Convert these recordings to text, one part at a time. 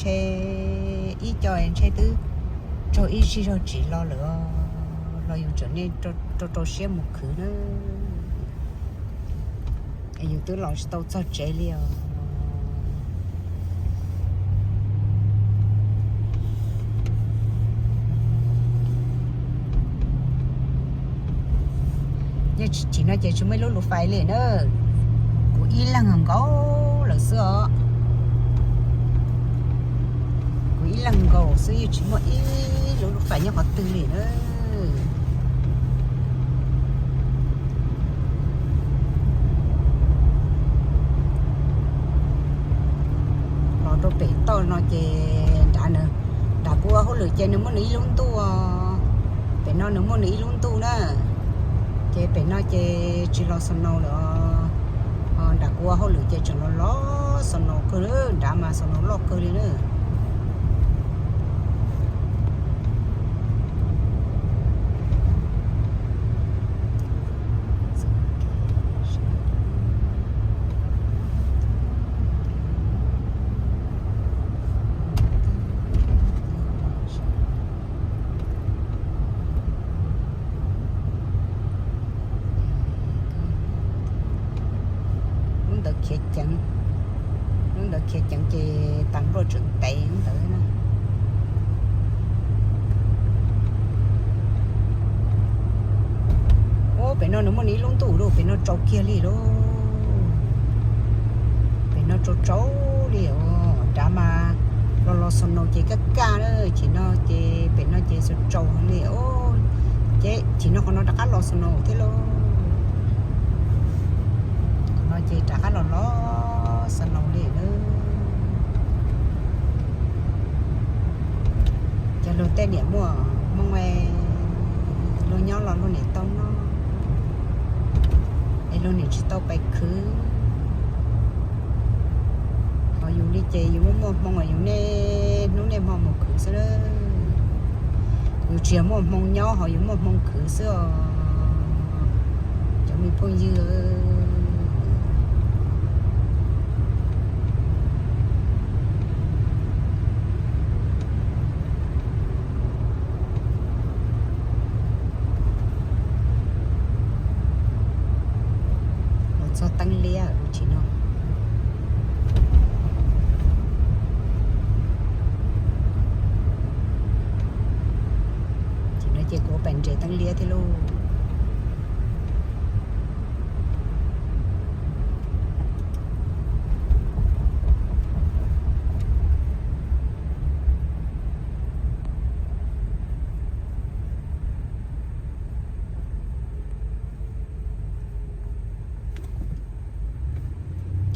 Ib co ntshe twb raug ib zig zog tsim los lawm, los yus tseem niaj rau rau siab mus khwv na. Yus twb los tsis tau txog tsev li os. Yeej tsis, tsis no ces tsis muaj ib lub lus fais li na. Kuv ib leeg nkaus lawm xwb os. Kuv ib leeg nkaus xwb yeej tsis muaj ib lub lus fais nyob qhov twg li na. Los rau pem toj no ces nrad, nrad kuv ua hauj lwm ces nws muaj nws ib lub ntuj, pem no nws muaj nws ib lub ntuj na. Ces pem no ces tsis los snow lawm. Nrad kuv ua hauj lwm ces tseem los los snow kawg, nrad mas snow loj kawg li na. Lub ntawd khiav ceev, lub ntawd khiav ceev ces tas npluaj tseem ntev lub ntawd na. Ub, pem no nws muaj nws ib lub ntuj lauj, pem no tsaus kiag li lauj. Pem no tsaus tsaus li os, nrad mas los los snow ces kaj kaj na, ces no ces pem no ces tsaus tsaus li. Ces ces no qhov no rov qab los snow thiab lauj. Qhov no ces rov qab los los snow li na. Ces luag tej niam muaj hmoo, luag nyob los luag niam tau noj, es luag niam tsis tau pais khwv. Ho yus li ces yus muaj muaj hmoo es yus niaj hnub niaj hmo mus khwv xwb na. Yus tsis yog muaj hmoo nyob ho yus muaj hmoo khwv xwb os cov me phooj ywg. Los txog teeb liab lub tsis no. Ces no ces kuv pais nres teeb liab thiab lauj.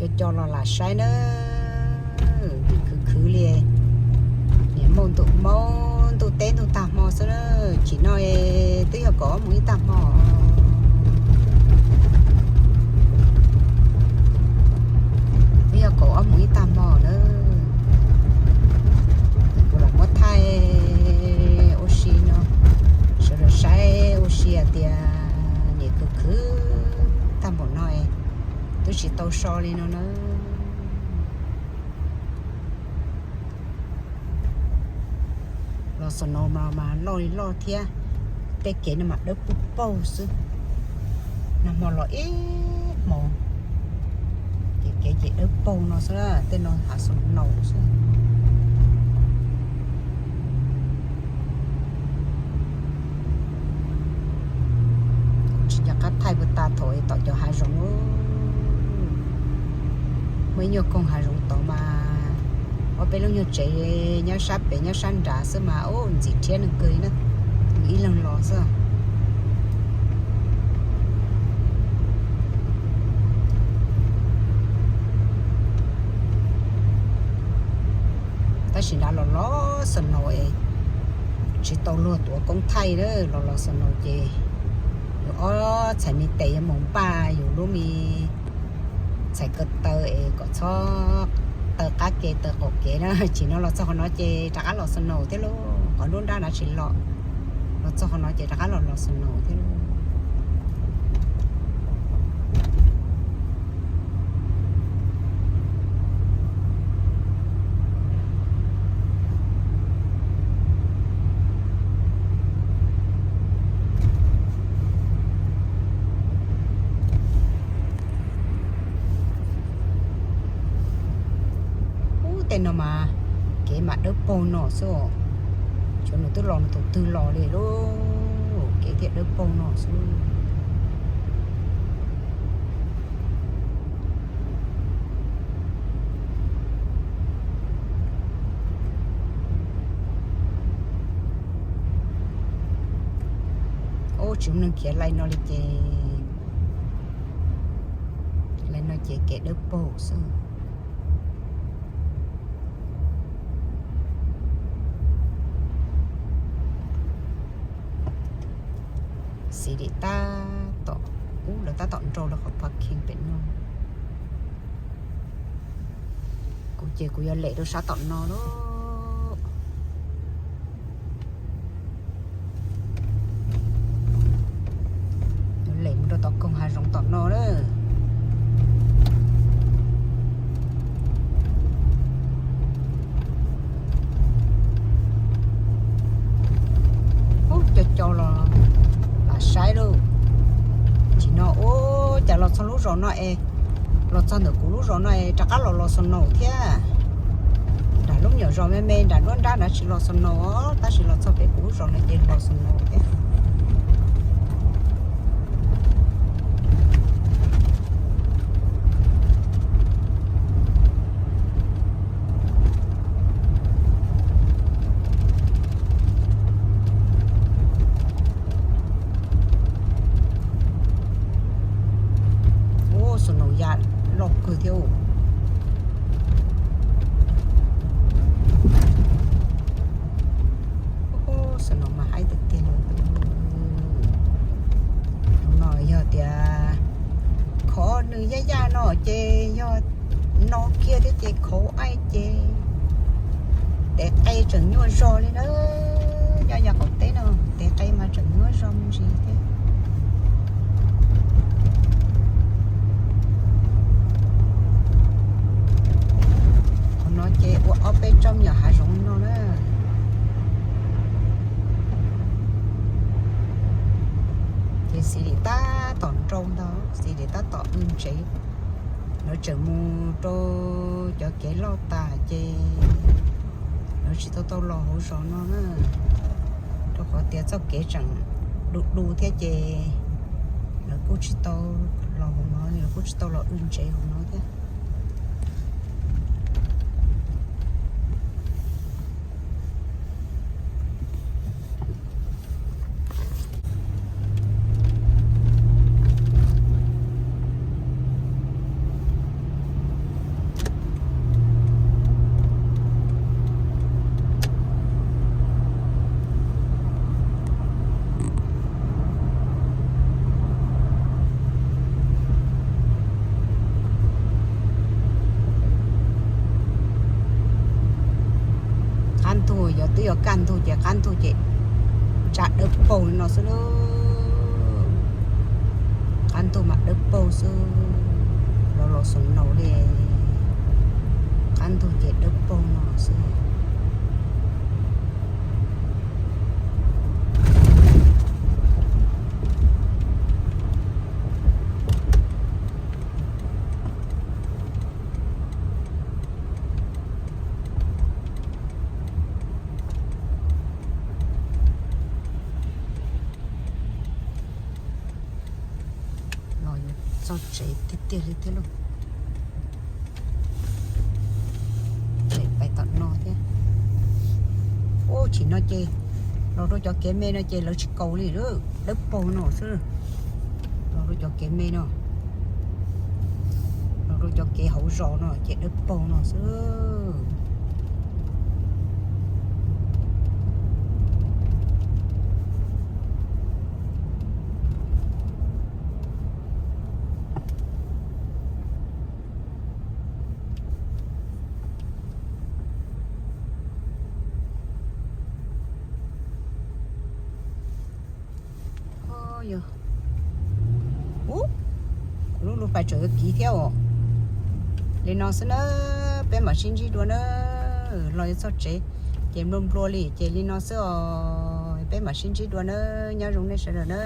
Cov cov los lam saib na, khwv khwv li, niam maub ntuj teb ntuj tag hmo xwb na. Tsim no twb yog kaum ob moos ib tag hmo, twb yog kaum ob moos ib tag hmo na. Kuv los muab thaij ua si no, sawv daws saib ua si hais tias niam khwv khwv tag npaum no, twb tsis tau so li no na. Los snow no mas loj li loj thiab, tej kev no mas dawb paug paug xwb. Nag hmo los ib hmo, ces kev ces dawb paug no xwb, tej no hav snow xwb. Kuv tsis nco qab thaij puas tas thaum tom cov hav zoov, muaj ib nyuag koog hav zoov tod mas ob peb lub nyuag tsev nyob sab pem nyob sab nrad xwb mas ub ntxim rhiab nws kawg li na, nws ib leeg los xwb. Tab sis nrad los los snow es tsis tau luag tuav koob thaij, los los snow ces yus ob txhais me tes yuav mus npaj yus lub me txhais ko taw es kom txhob taw qab ke taw qaum kev na. Tsim no los txog qhov no ces rov qab los snow thiab lauj, qhov nruab nrab na tsis los, los txog qhov no ces rov qab los los snow thiab lauj. Tej no mas kev mas dawb paug no xwb os. Cov nws twb los nws tus twg los li lauj, kev thiaj dawb paug no xwb. Ub, tsis muaj neeg khiav li no li ces, li no ces kev dawb paug xwb. Xis lim tab tom, ub, lawv tab tom nrau lawv qhov parking pem no. Kuv ces kuv yuav lem rau sab tom no lauj. Yuav lem mus rau tom koog hav zoov tom no na. Ub, co co los lam saib lauj. Tsis no, ub, cas los txog lub zos no es, los txog ntawm kuv lub zos no es rov qab los los snow thiab. Nram lub nyuam zos me me nram nruab nrab nrad tsis los snow os, tab sis los txog pem kuv lub zos no ces los snow thiab. Ub, snow ya loj kawg thiab. Ub, snow mas haib tiag tiag li. Tus no yog tias khov nws yaj yaj no ces yog no kiag thiab ces khov aib ces tes qe tseem nyuaj zog li na. Nyob yav qaum teb no tes qe mas tseem nyuaj zog me ntsis thiab. Qhov no ces ua ob peb tsob me nyuam hav zoov no na. Ces xis lim tab tom nrau ntag, xis lim tab tom wb ntsev. Lawv tseem mus rau cov kev loj tas ces lawv tsis tau tau los hauv zos no na, rau qhov tias txoj kev tseem du du thiab ces lawv kuj tsis tau los hauv no, lawv kuj tsis tau los wb ntsev hauv no thiab. Qab ntug, yog twb yog kaj ntug ces qab ntug ces tsa dawb paug li no xwb lauj. Qab ntug mas dawb paug xwb, los los snow li. Qab ntug ces dawb paug no xwb. Los yuav txog tsev tiag tiag li thiab lauj. Pais tom no thiab. Ub, chim no ces los rau cov kev me no ces lawv tsis kaus li, dawb paug no xwb. Los rau cov kev me no, los rau cov kev hauv zos no ces dawb paug no xwb. Yog, ub, kuv lub lub pais tseem yuav kiv thiab os. Li no xwb na, peb mam sib ntsib dua na. Los yuav txog tsev ces nplua nplua li ces li no xwb os, peb mam sib ntsib dua na. Nyob zoo nej sawv daws na.